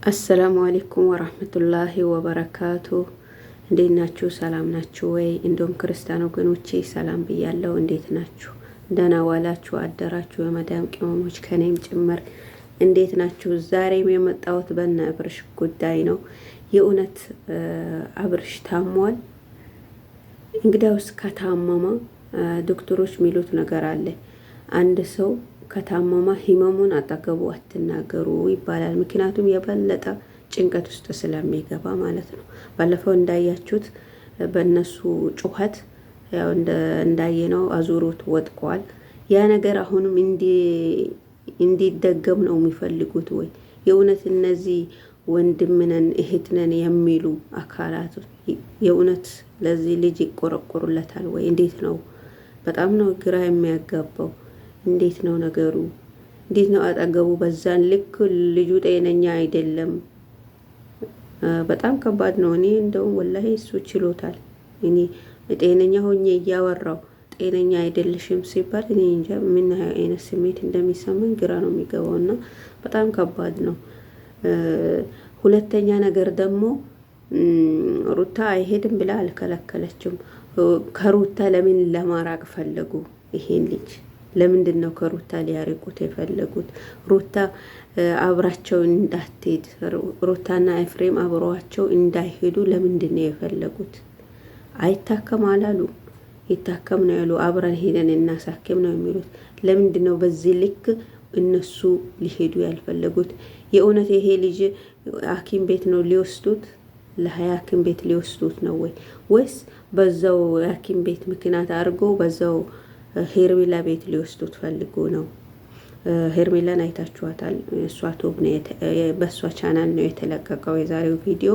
السلام عليكم ورحمة الله وبركاته። እንዴት ናችሁ? ሰላም ናችሁ ወይ? እንዲሁም ክርስቲያን ወገኖቼ ሰላም ብያለሁ። እንዴት ናችሁ? ደህና ዋላችሁ አደራችሁ? የመዳም ቅመሞች ከኔም ጭምር እንዴት ናችሁ? ዛሬም የመጣሁት በነ አብርሽ ጉዳይ ነው። የእውነት አብርሽ ታሟል። እንግዲያውስ ከታመመ ዶክተሮች የሚሉት ነገር አለ። አንድ ሰው ከታመመ ህመሙን አጠገቡ አትናገሩ ይባላል። ምክንያቱም የበለጠ ጭንቀት ውስጥ ስለሚገባ ማለት ነው። ባለፈው እንዳያችሁት በእነሱ ጩኸት ያው እንዳየነው አዙሮት ወጥቋል። ያ ነገር አሁንም እንዲደገም ነው የሚፈልጉት ወይ? የእውነት እነዚህ ወንድምነን እህትነን የሚሉ አካላት የእውነት ለዚህ ልጅ ይቆረቆሩለታል ወይ? እንዴት ነው? በጣም ነው ግራ የሚያጋባው። እንዴት ነው ነገሩ? እንዴት ነው አጠገቡ በዛን ልክ ልጁ ጤነኛ አይደለም። በጣም ከባድ ነው። እኔ እንደውም ወላሂ እሱ ችሎታል። እኔ ጤነኛ ሆኜ እያወራው ጤነኛ አይደለሽም ሲባል እኔ እንጃ ምን አይነት ስሜት እንደሚሰማኝ ግራ ነው የሚገባው። እና በጣም ከባድ ነው። ሁለተኛ ነገር ደግሞ ሩታ አይሄድም ብላ አልከለከለችም። ከሩታ ለምን ለማራቅ ፈለጉ ይሄን ልጅ? ለምንድን ነው ከሩታ ሊያርቁት የፈለጉት? ሩታ አብራቸው እንዳትሄድ፣ ሩታና ኤፍሬም አብረዋቸው እንዳይሄዱ ለምንድን ነው የፈለጉት? አይታከም አላሉ። ይታከም ነው ያሉ። አብረን ሄደን እናሳክም ነው የሚሉት። ለምንድን ነው በዚህ ልክ እነሱ ሊሄዱ ያልፈለጉት? የእውነት ይሄ ልጅ ሐኪም ቤት ነው ሊወስዱት? ለሀያ ሐኪም ቤት ሊወስዱት ነው ወይ ወይስ በዛው ሐኪም ቤት ምክንያት አድርጎ በዛው ሄርሜላ ቤት ሊወስዱት ፈልጎ ነው። ሄርሜላን አይታችኋታል። እሷ ቶብ በእሷ ቻናል ነው የተለቀቀው የዛሬው ቪዲዮ።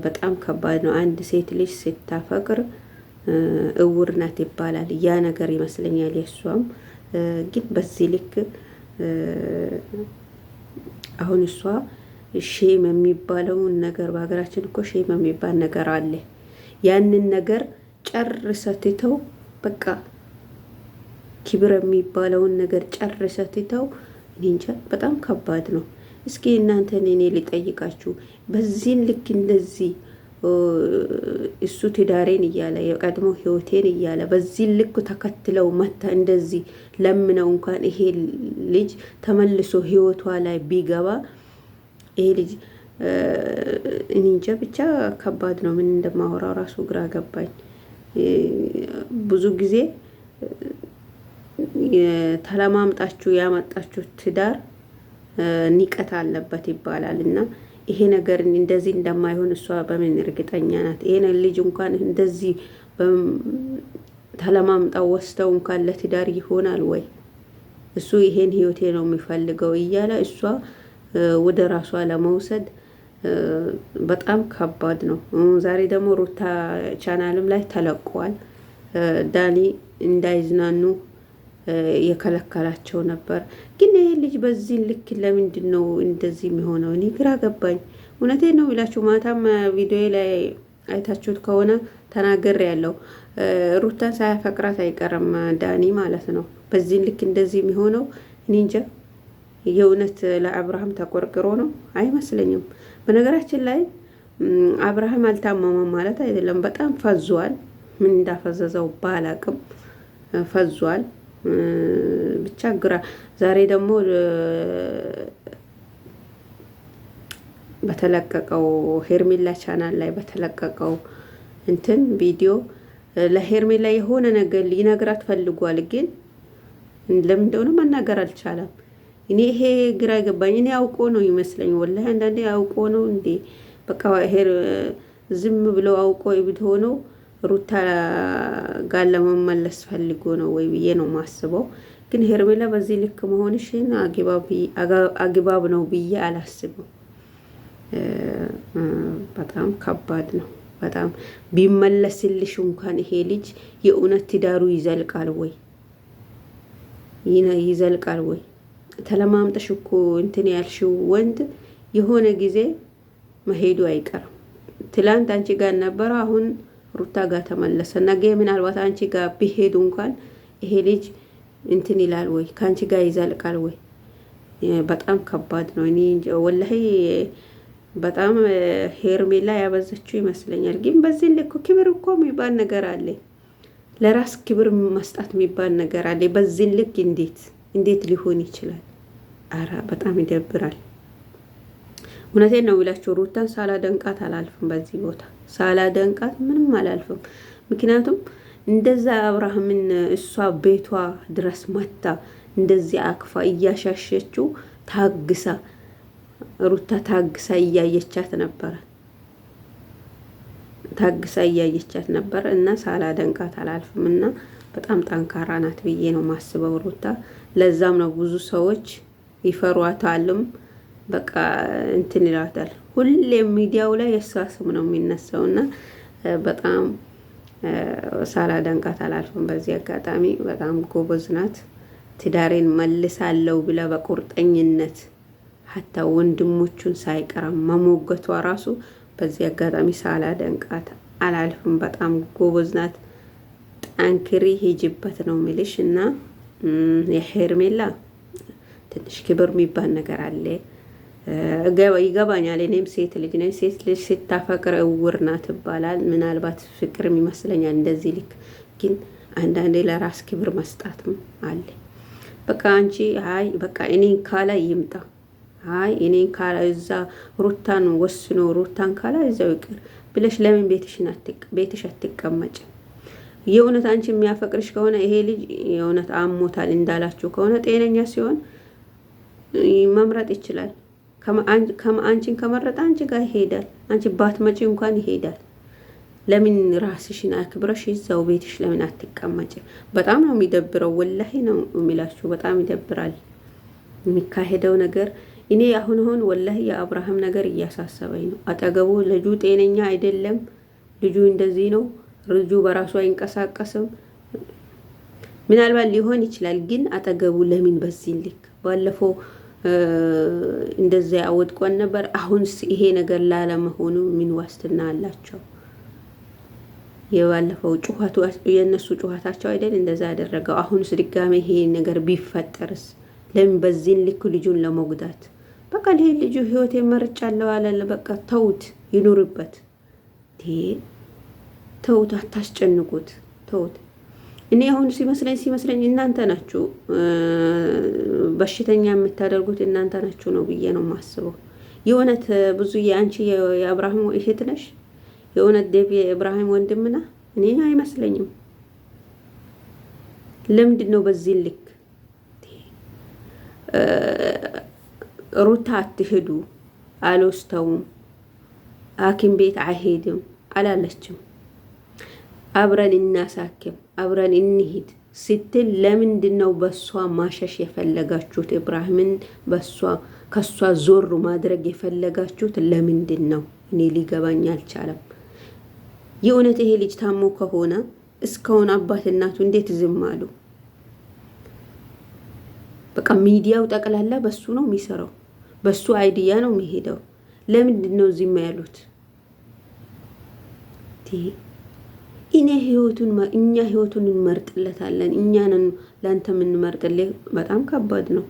በጣም ከባድ ነው። አንድ ሴት ልጅ ስታፈቅር እውር ናት ይባላል። ያ ነገር ይመስለኛል። የእሷም ግን በዚህ ልክ አሁን እሷ shame የሚባለውን ነገር በሀገራችን እኮ shame የሚባል ነገር አለ። ያንን ነገር ጨርሰ ትተው በቃ ክብር የሚባለውን ነገር ጨርሰ ትተው እኔ እንጃ በጣም ከባድ ነው። እስኪ እናንተን እኔ ልጠይቃችሁ፣ በዚህን ልክ እንደዚህ እሱ ትዳሬን እያለ የቀድሞ ህይወቴን እያለ በዚህ ልክ ተከትለው መታ እንደዚህ ለምነው እንኳን ይሄ ልጅ ተመልሶ ህይወቷ ላይ ቢገባ ይሄ ልጅ እኔ እንጃ ብቻ ከባድ ነው። ምን እንደማወራው ራሱ ግራ ገባኝ። ብዙ ጊዜ ተለማምጣችሁ ያመጣችሁ ትዳር ንቀት አለበት ይባላል እና ይሄ ነገር እንደዚህ እንደማይሆን እሷ በምን እርግጠኛ ናት? ይሄን ልጅ እንኳን እንደዚህ ተለማምጣው ወስተው እንኳን ለትዳር ይሆናል ወይ? እሱ ይሄን ህይወቴ ነው የሚፈልገው እያለ እሷ ወደ ራሷ ለመውሰድ በጣም ከባድ ነው። ዛሬ ደግሞ ሩታ ቻናልም ላይ ተለቋል። ዳኒ እንዳይዝናኑ የከለከላቸው ነበር። ግን ይሄ ልጅ በዚህ ልክ ለምንድን ነው እንደዚህ የሚሆነው? እኔ ግራ ገባኝ። እውነቴን ነው ይላችሁ። ማታም ቪዲዮ ላይ አይታችሁት ከሆነ ተናገር ያለው ሩታን ሳያፈቅራት አይቀርም ዳኒ ማለት ነው። በዚህ ልክ እንደዚህ የሚሆነው እኔ እንጃ። የእውነት ለአብርሃም ተቆርቅሮ ነው አይመስለኝም። በነገራችን ላይ አብርሃም አልታመመም ማለት አይደለም። በጣም ፈዟል። ምን እንዳፈዘዘው ባላቅም ፈዟል። ብቻ ግራ ዛሬ ደግሞ በተለቀቀው ሄርሜላ ቻናል ላይ በተለቀቀው እንትን ቪዲዮ ለሄርሜላ የሆነ ነገር ሊነግራት ፈልጓል፣ ግን ለምን እንደሆነ መናገር አልቻለም። እኔ ይሄ ግራ ገባኝ። እኔ አውቆ ነው ይመስለኝ፣ ወላሂ አንዳንዴ አውቆ ነው እንዴ በቃ ሄር ዝም ብሎ አውቆ እብድ ሆኖ ሩታ ጋር ለመመለስ ፈልጎ ነው ወይ ብዬ ነው ማስበው። ግን ሄርሜላ በዚህ ልክ መሆንሽን አግባብ ነው ብዬ አላስብም። በጣም ከባድ ነው። በጣም ቢመለስልሽ እንኳን ይሄ ልጅ የእውነት ትዳሩ ይዘልቃል ወይ ይዘልቃል ወይ? ተለማምጠሽ እኮ እንትን ያልሽው ወንድ የሆነ ጊዜ መሄዱ አይቀርም። ትላንት አንቺ ጋር ነበረ፣ አሁን ሩታ ጋር ተመለሰ። ነገ ምናልባት አንቺ ጋር ቢሄዱ እንኳን ይሄ ልጅ እንትን ይላል ወይ ከአንቺ ጋር ይዘልቃል ወይ? በጣም ከባድ ነው። እኔ ወላሂ በጣም ሄርሜላ ያበዘችው ይመስለኛል። ግን በዚህ ልክ ክብር እኮ የሚባል ነገር አለ። ለራስ ክብር መስጣት የሚባል ነገር አለ። በዚህ ልክ እንዴት እንዴት ሊሆን ይችላል? አረ በጣም ይደብራል። እውነቴን ነው ብላችሁ ሩታን ሳላደንቃት አላልፍም። በዚህ ቦታ ሳላደንቃት ምንም አላልፍም። ምክንያቱም እንደዛ አብርሃምን እሷ ቤቷ ድረስ መታ እንደዚህ አክፋ እያሻሸችው ታግሳ ሩታ ታግሳ እያየቻት ነበረ። ታግሳ እያየቻት ነበረ እና ሳላደንቃት አላልፍም። እና በጣም ጠንካራ ናት ብዬ ነው ማስበው ሩታ። ለዛም ነው ብዙ ሰዎች ይፈሯታልም፣ በቃ እንትን ይሏታል። ሁሌም ሚዲያው ላይ የእሷ ስም ነው የሚነሳው እና በጣም ሳላደንቃት አላልፍም። በዚህ አጋጣሚ በጣም ጎበዝ ናት። ትዳሬን መልሳለሁ ብላ በቁርጠኝነት ሀታ ወንድሞቹን ሳይቀራ መሞገቷ ራሱ በዚህ አጋጣሚ ሳላደንቃት አላልፍም። በጣም ጎበዝ ናት። ጠንክሪ ሂጅበት ነው ሚልሽ እና የሄርሜላ ትንሽ ክብር የሚባል ነገር አለ። ይገባኛል። እኔም ሴት ልጅ ነኝ። ሴት ልጅ ስታፈቅር እውር ናት ይባላል። ምናልባት ፍቅርም ይመስለኛል እንደዚህ ልክ። ግን አንዳንዴ ለራስ ክብር መስጣትም አለ። በቃ አንቺ አይ በቃ እኔን ካላ ይምጣ፣ አይ እኔን ካላ እዛ ሩታን ወስኖ ሩታን ካላ እዛው ይቅር ብለሽ ለምን ቤትሽ አትቀመጭ? የእውነት አንቺ የሚያፈቅርሽ ከሆነ ይሄ ልጅ የእውነት አሞታል እንዳላችሁ ከሆነ ጤነኛ ሲሆን መምረጥ ይችላል። አንቺን ከመረጠ አንቺ ጋር ይሄዳል። አንቺ ባትመጪ እንኳን ይሄዳል። ለምን ራስሽን አክብረሽ እዛው ቤትሽ ለምን አትቀመጭ? በጣም ነው የሚደብረው። ወላሂ ነው የሚላችሁ። በጣም ይደብራል የሚካሄደው ነገር። እኔ አሁን አሁን ወላሂ የአብርሃም ነገር እያሳሰበኝ ነው። አጠገቡ ልጁ ጤነኛ አይደለም። ልጁ እንደዚህ ነው። ልጁ በራሱ አይንቀሳቀስም። ምናልባት ሊሆን ይችላል፣ ግን አጠገቡ ለምን በዚህ ልክ ባለፈው እንደዚያ አወድቆን ነበር። አሁንስ ይሄ ነገር ላለመሆኑ ምን ዋስትና አላቸው? የባለፈው ጩኸቱ የእነሱ ጩኸታቸው አይደል እንደዛ ያደረገው። አሁንስ ድጋሜ ይሄ ነገር ቢፈጠርስ? ለምን በዚህን ልክ ልጁን ለመጉዳት? በቃ ይሄ ልጁ ህይወት መርጫለሁ አለ። በቃ ተውት፣ ይኑርበት። ተውት፣ አታስጨንቁት፣ ተውት። እኔ አሁን ሲመስለኝ ሲመስለኝ እናንተ ናችሁ በሽተኛ የምታደርጉት እናንተ ናችሁ ነው ብዬ ነው የማስበው። የእውነት ብዙ የአንቺ የአብርሃም እህት ነሽ? የእውነት ዴቭ የአብርሃም ወንድም ነህ? እኔ አይመስለኝም። ለምንድን ነው በዚህ ልክ ሩታ አትሄዱ አልወስተውም፣ ሐኪም ቤት አይሄድም አላለችም። አብረን እናሳክም አብረን እንሂድ ስትል ለምንድን ነው በሷ ማሸሽ የፈለጋችሁት? ኢብራሂምን በሷ ከሷ ዞር ማድረግ የፈለጋችሁት ለምንድን ነው? እኔ ሊገባኝ አልቻለም። የእውነት ይሄ ልጅ ታሞ ከሆነ እስካሁን አባት እናቱ እንዴት ዝም አሉ? በቃ ሚዲያው ጠቅላላ በሱ ነው የሚሰራው፣ በሱ idea ነው የሚሄደው። ለምንድን ነው ዝም ያሉት? እኔ ህይወቱን እኛ ህይወቱን እንመርጥለታለን። እኛንን ለአንተ የምንመርጥልህ በጣም ከባድ ነው።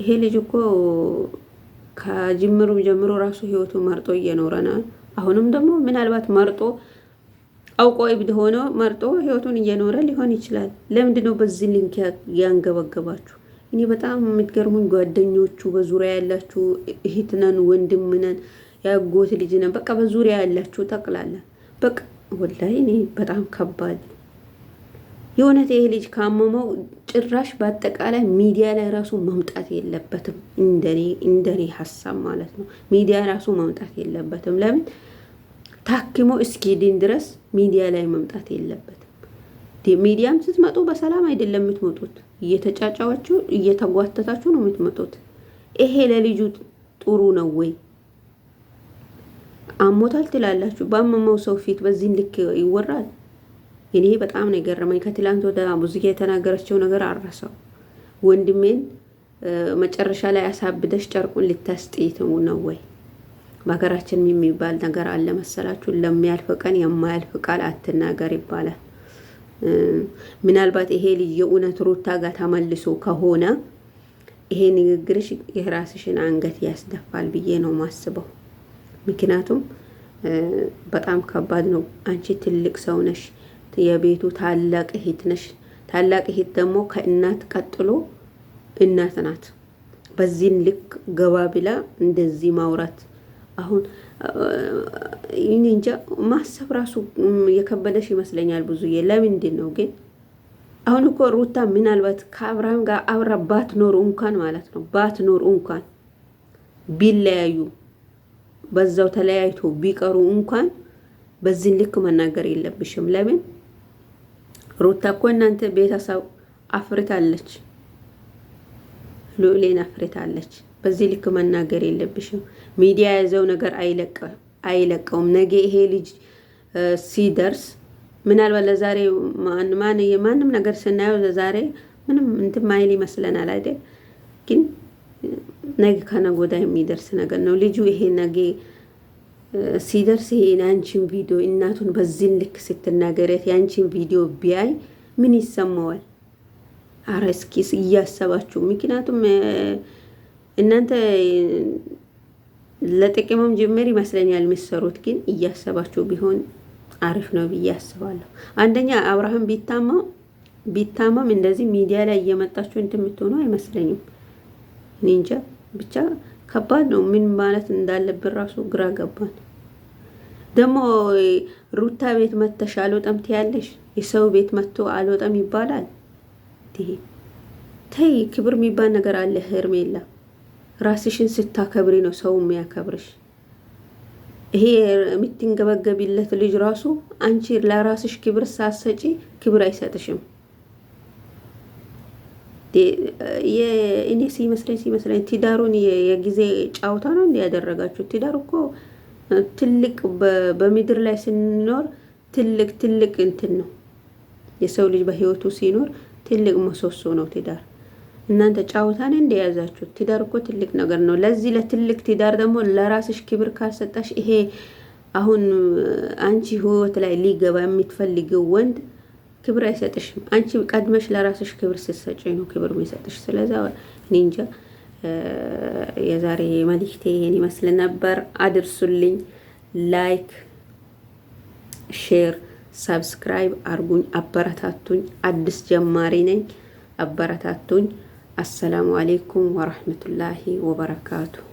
ይሄ ልጅ እኮ ከጅምሩ ጀምሮ ራሱ ህይወቱ መርጦ እየኖረ ነው። አሁንም ደግሞ ምናልባት መርጦ አውቆ እብድ ሆኖ መርጦ ህይወቱን እየኖረ ሊሆን ይችላል። ለምንድን ነው በዚህ ልክ ያንገበገባችሁ? እኔ በጣም የምትገርሙኝ ጓደኞቹ፣ በዙሪያ ያላችሁ እህት ነን፣ ወንድም ነን፣ ያጎት ልጅ ነን፣ በቃ በዙሪያ ያላችሁ ጠቅላላ በቃ ወላሂ እኔ በጣም ከባድ ነው የእውነት ይሄ ልጅ ካመመው ጭራሽ በአጠቃላይ ሚዲያ ላይ ራሱ መምጣት የለበትም። እንደኔ እንደኔ ሀሳብ ማለት ነው። ሚዲያ ራሱ መምጣት የለበትም። ለምን ታክሞ እስኪድን ድረስ ሚዲያ ላይ መምጣት የለበትም። ሚዲያም ስትመጡ በሰላም አይደለም የምትመጡት፣ እየተጫጫዋችሁ እየተጓተታችሁ ነው የምትመጡት። ይሄ ለልጁ ጥሩ ነው ወይ? አሞታል ትላላችሁ። ባመመው ሰው ፊት በዚህ ልክ ይወራል? እኔ በጣም ነው የገረመኝ። ከትላንት ወደ ብዙ የተናገረችው ነገር አረሰው። ወንድሜን መጨረሻ ላይ አሳብደሽ ጨርቁን ልታስጥይት ነው ወይ? በሀገራችን የሚባል ነገር አለ መሰላችሁ፣ ለሚያልፍ ቀን የማያልፍ ቃል አትናገር ይባላል። ምናልባት ይሄ ልጅ የእውነት ሩታ ጋር ተመልሶ ከሆነ ይሄ ንግግርሽ የራስሽን አንገት ያስደፋል ብዬ ነው ማስበው። ምክንያቱም በጣም ከባድ ነው። አንቺ ትልቅ ሰው ነሽ፣ የቤቱ ታላቅ እህት ነሽ። ታላቅ እህት ደግሞ ከእናት ቀጥሎ እናት ናት። በዚህን ልክ ገባ ብላ እንደዚህ ማውራት አሁን እንጃ ማሰብ ራሱ የከበደሽ ይመስለኛል ብዙዬ። ለምንድን ነው ግን አሁን እኮ ሩታ ምናልባት ከአብርሃም ጋር አብራ ባትኖር እንኳን ማለት ነው ባትኖር እንኳን ቢለያዩ በዛው ተለያይቶ ቢቀሩ እንኳን በዚህን ልክ መናገር የለብሽም። ለምን ሩታ እኮ እናንተ ቤተሰብ አፍርታለች፣ ልዑሌን አፍርታለች። በዚህ ልክ መናገር የለብሽም። ሚዲያ የያዘው ነገር አይለቀውም። ነገ ይሄ ልጅ ሲደርስ ምናልባት ለዛሬ ማንም ነገር ስናየው ለዛሬ ምንም እንትን ማይል ይመስለናል አይደል? ግን ነገ ከነገ ወዲያ የሚደርስ ነገር ነው። ልጁ ይሄ ነገ ሲደርስ ይሄ የአንቺን ቪዲዮ እናቱን በዚህን ልክ ስትናገረት የአንቺን ቪዲዮ ቢያይ ምን ይሰማዋል? አረ እስኪ እያሰባችሁ ምክንያቱም እናንተ ለጥቅምም ጅምር ይመስለኛል የሚሰሩት፣ ግን እያሰባችሁ ቢሆን አሪፍ ነው ብዬ አስባለሁ። አንደኛ አብርሃም ቢታመም እንደዚህ ሚዲያ ላይ እየመጣችሁ እንትን የምትሆኑ አይመስለኝም። እኔ እንጃ ብቻ ከባድ ነው። ምን ማለት እንዳለብን ራሱ ግራ ገባን። ደግሞ ሩታ ቤት መተሽ አልወጣም ትያለሽ። የሰው ቤት መጥቶ አልወጣም ይባላል። ተይ፣ ክብር የሚባል ነገር አለ ሄርሜላ። ራስሽን ስታከብሪ ነው ሰው የሚያከብርሽ። ይሄ የምትንገበገቢለት ልጅ ራሱ አንቺ ለራስሽ ክብር ሳትሰጪ ክብር አይሰጥሽም። እኔ ሲመስለኝ ትዳሩን የጊዜ ጫውታ ነው እንዲ ያደረጋችሁ። ትዳር እኮ ትልቅ በምድር ላይ ስንኖር ትልቅ ትልቅ እንትን ነው። የሰው ልጅ በህይወቱ ሲኖር ትልቅ ምሰሶ ነው ትዳር። እናንተ ጫውታን እንደያዛችሁ ትዳር እኮ ትልቅ ነገር ነው። ለዚህ ለትልቅ ትዳር ደግሞ ለራስሽ ክብር ካልሰጣሽ ይሄ አሁን አንቺ ህይወት ላይ ሊገባ የምትፈልጊው ወንድ ክብር አይሰጥሽም። አንቺ ቀድመሽ ለራስሽ ክብር ስትሰጪ ነው ክብር የሚሰጥሽ። ስለዛ እኔ እንጃ የዛሬ መልእክቴ ይሄን ይመስል ነበር። አድርሱልኝ። Like፣ share፣ subscribe አርጉኝ፣ አበረታቱኝ። አዲስ ጀማሪ ነኝ፣ አበረታቱኝ። السلام عليكم ورحمة الله وبركاته።